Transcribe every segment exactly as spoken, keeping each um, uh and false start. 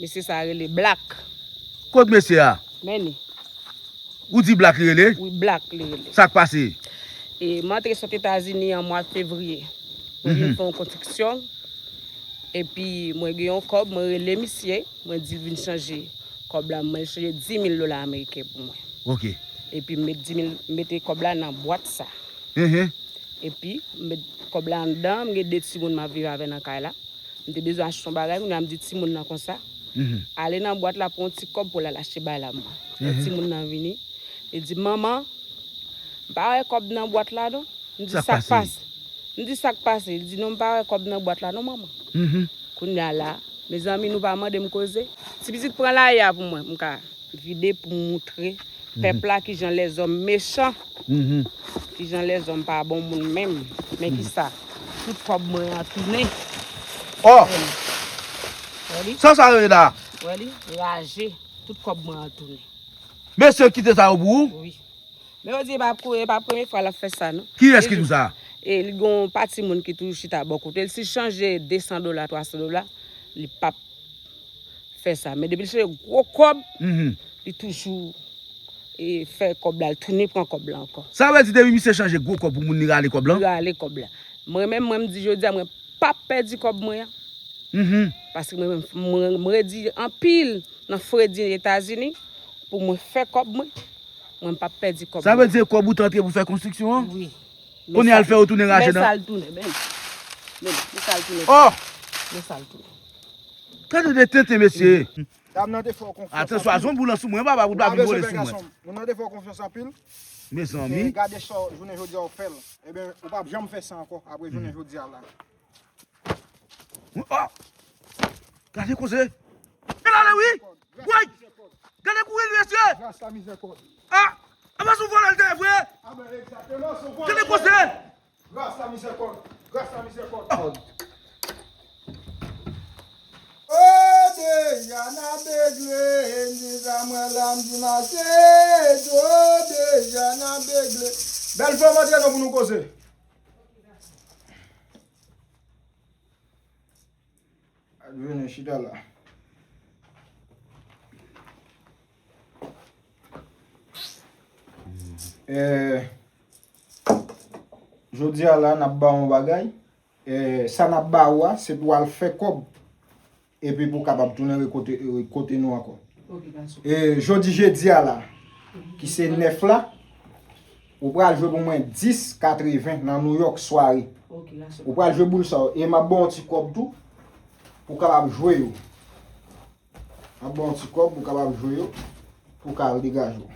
Mesye sa rele Black. Kot mesye a? Men li. Ou di Black li rele? Wi, Black li rele. Sa k pase? E, m antre sot Etazini an mwa fevriye. Mwen vin fè yon konstriksyon. Epi, mwen gen yon kòb, mwen rele misye, mwen di l vin chanje kòb la, mwen chanje dis mil dola ameriken pou mwen. Ok. Epi, m met dis mil, m mete kòb la nan bwat sa. Mhm. Epi, m met kòb la anndan, m gen de timoun m ap viv avè nan kay la. M te bezwen achte yon bagay, kounye a m di timoun nan konsa, ale nan bwat la, pran yon ti kòb pou l al achte bagay la pou mwen. Lè timoun nan vini, li di, "Manman, m pa wè kòb nan bwat la non." M di, "Sa k pase?" M di, "Sa k pase?" Li di, "Non, m pa wè kòb nan bwat la non, manman." Kounye a la, mezanmi, nou pa mande m koze. Ti pitit pran lari a pou mwen, m ka vide pou m moutre pèp la kijan lèzòm mechan, kijan lèzòm pa bon moun menm. Men kisa, tout kòb mwen an tounen. Oh! Wè li? Sa sa rele la? Wè li? Raje, tout kòb mwen an tounen. Mesye kite sa yo pou ou? Wi. Men yo di, e pa pou, e pa premye fwa l ap fè sa, non. Kiyès ki di w sa? E li gon pati moun ki toujou chita bò kote l. Si l chanje de san dola, twa san dola, li p ap fè sa. Men depi l chanje gwo kòb, li toujou, e, fè kòb la, l tounen pran kòb la ankò. Sa vle di depi misye chanje gwo kòb pou moun, li rale kòb la? Li rale kòb la. Mwen menm, mwen m di jodi a, mwen p ap pèdi kòb mwen an. Mhm. Paske mwen, mwen, mwen redi anpil nan fredi Etazini pou mwen fè kòb mwen. Mwen p ap pèdi kòb mwen. Sa vle di kòb ou te antre pou fè konstriksyon an? Wi. Kounye a l fè yo tounen raje nan. Men sa l tounen, men. Men, men sa l tounen. Oh! Men sa l tounen. Gade de tenten, mesye. Dam nan te fè w konfyans anpil. Atansyon, a zon boul sou mwen, papa, pou pa vin vole sou mwen. Moun nan te fè w konfyans anpil. Mezanmi. E gade sa jounen jodi a w fè l. Ebyen, ou p ap janm fè sa ankò apre jounen jodi a la. Oh! Gade koze. E la, la, wi. Woy! Gade kouri l, mesye. Gras la mizèrikòd. Ah! Apa se yon vòlè l te ye vre? Ah ben, egzakteman, se yon vòlè. Gade koze. Gras la mizèrikòd. Gras la mizèrikòd. Oh! O deja n ap begle, m di sa mwen la m di mase, do deja n ap begle. Bèl fanm antre non pou nou koze. Al vini chita la. Eh, jodi a la, n ap ba w yon bagay. Eh, sa n ap ba ou a, se pou w al fè kòb. Epi pou w kapab tounen re kote, re kote nou ankò. Ok, gason. E jodi jedi a la, ki se nèf la, ou pral jwe pou mwen dis katreven nan New York sware. Ok, gason. Ou pral jwe boul sa yo. E m ap ba w yon ti kòb tou, pou w kapab jwe yo. M ap ba w yon ti kòb pou w kapab jwe yo, pou w ka al degaje w.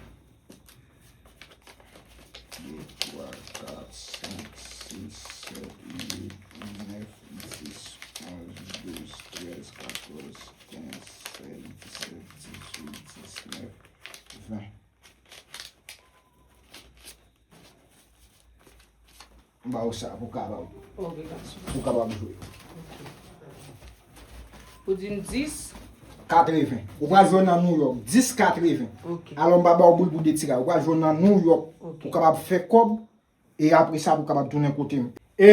De, twa, kat, senk, sis, sèt, uit, nèf, dis, onz, douz, trèz, katòz, kenz, sèz, disèt, dizuit, disnèf, ven. M ba ou sa pou w kapab, pou w kapab jwe. Ou di m dis? Katreven. Ou pral jwe nan New York. Dis katreven. Ok. Alò, m pa ba w boul pou de tira. Ou pral jwe nan New York. Ok. Ou kapab fè kòb. E apre sa, pou w kapab tounen kote m. E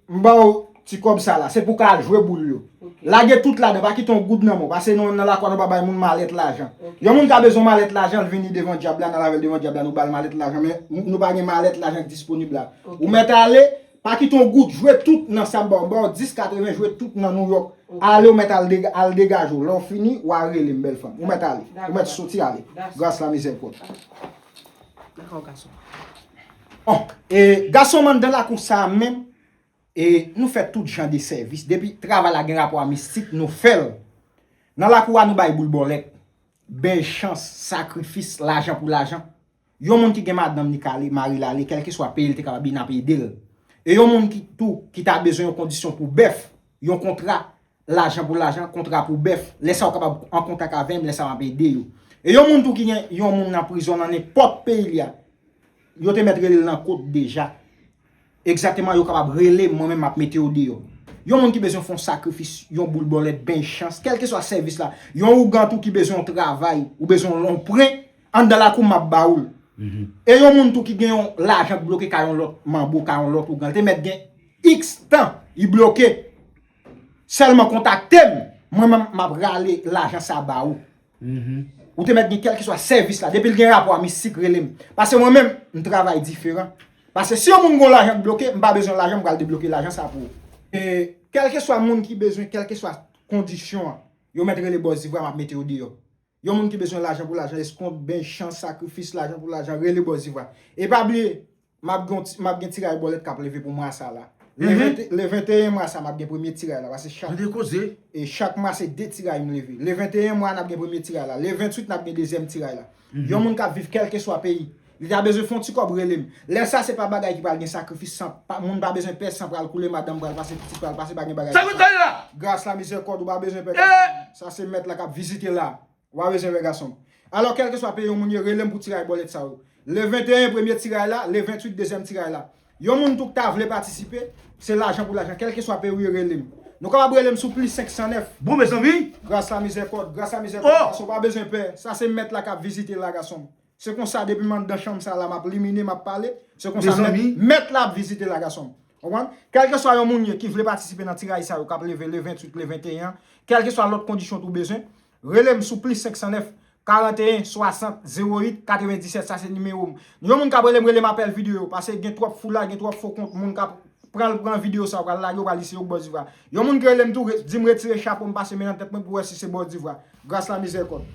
m ba w ti kòb sa la. Se pou w ka al jwe boul yo. Ok. Lage tout ladan. Pa kite yon goud nan men w. Paske nou menm nan lakou a, nou pa bay moun malèt lajan. Ok. Yon moun ka bezwen malèt lajan, l vini devan dyab la, n al avè l devan dyab la, nou ba l malèt lajan. Men nou, nou pa gen malèt lajan ki disponib la. Ok. Ou mèt ale, pa kite yon goud, jwe tout nan sa m ba w. M ba w dis katreven, jwe tout nan New York. Ok. Ale, ou mèt al dega-, al degaje w. Lè w fini, w a rele m, bèl fanm. Ou mèt ale. Ou mèt soti ale. Gras la mizèrikòd. Dakò, gason. Oh, e gason m anndan lakou sa a menm, e nou fè tout jan de sèvis. Depi travay la gen rapò a mistik, nou fè l. Nan lakou a, nou bay boul bòlèt, bèl chans, sakrifis, lajan pou lajan. Yon moun ki gen madanm li ka ale, mari l ale, kèlkeswa peyi l te kapab, li n ap ede l. E yon moun ki tou, ki ta bezwen yon kondisyon pou bèf, yon kontra, lajan pou lajan, kontra pou bèf, lè sa w kapab an kontak avè m, lè sa m ap ede yo. E yon moun tou ki gen yon moun nan prizon nan nenpòt peyi li a, yo te mèt rele l nan kot deja. Egzakteman, yo kapab rele m, mwen menm m ap mete yo deyò. Yon moun ki bezwen fè yon sakrifis, yon boul bòlèt, beny chans, kèlkeswa sèvis la. Yon ougan tou ki bezwen yon travay, ou bezwen yon pren, anndan lakou m ap ba ou l. Mhm. E yon moun tou ki gen yon lajan k bloke ka yon lòt manbo, ka yon lòt ougan, l te mèt gen iks tan, li bloke. Sèlman kontakte m. Mwen menm, m ap rale lajan sa ba ou. Ou te mèt gen kèlkeswa sèvis la. Depi l gen rapò a mistik, rele m. Paske mwen menm, m travay diferan. Paske si yon moun gon lajan k bloke, m pa bezwen lajan, m pral debloke lajan sa pou ou. E kèlkeswa moun ki bezwen, kèlkeswa kondisyon an, yo mèt rele Bòs Divwa, m ap mete yo deyò. Yon moun ki bezwen lajan pou lajan, eskont, bench, chans, sakrifis, lajan pou lajan, rele Bòs Divwa. E pa bliye, m ap gen, m ap gen tiray bòlèt k ap leve pou mwa sa la. Le vente, le venteyen mwa sa, m ap gen premye tiray la. Paske chak, e chak mwa se de tiray m leve. Le venteyen mwa, n ap gen premye tiray la. Le ventwit, n ap gen dezyèm tiray la. Yon moun k ap viv kèlkeswa peyi, li ta bezwen fè yon ti kòb, rele m. Lè sa, se pa bagay ki pral gen sakrifis, san pa, moun pa bezwen pè, san pral koule, madanm pral pase, pitit pral pase, pa gen bagay sa. Gras la, mizèrikòd, ou pa bezwen pè. Sa se mèt la k ap vizite la. Ou pa bezwen pè, gason m. Alò, kèlkeswa peyi yon moun ye, rele m pou tiray bòlèt sa yo. Le venteyen, premye tiray la, le ventwit, dezyèm tiray la. Yon moun tou k ta vle patisipe, se lajan pou lajan, kèlkeswa peyi w ye, rele m. Nou kapab rele m sou plis senk san nèf. Bon, mezanmi. Gras la, mizèrikòd, gras la, mizèrikòd, gason, ou pa bezwen pè. Sa se mèt la k ap vizite la, gason m. Se konsa, depi m anndan chanm sa la, m ap limine, m ap pale. Se konsa, mèt, mèt la ap vizite la, gason m. Konprann? Kèlkeswa yon moun ye ki vle patisipe nan tiray sa yo k ap leve le ventwit, le venteyen an, kèlkeswa lòt kondisyon tou bezwen, rele m sou plis senk san nèf, karanteyen, swasant, zewo uit, katrevenndisèt, sa se nimewo m. Yon moun k ap rele m, rele m apèl videyo, paske gen twòp foula, gen twòp fo kont, moun k ap pran, pran videyo sa yo, pral lage yo, pral di se yo k Bòs Divwa. Yon moun ki rele m tou, re-, di m retire chapo m, pase men nan tèt mwen pou wè si se Bòs Divwa. Gras la, mizèrikòd.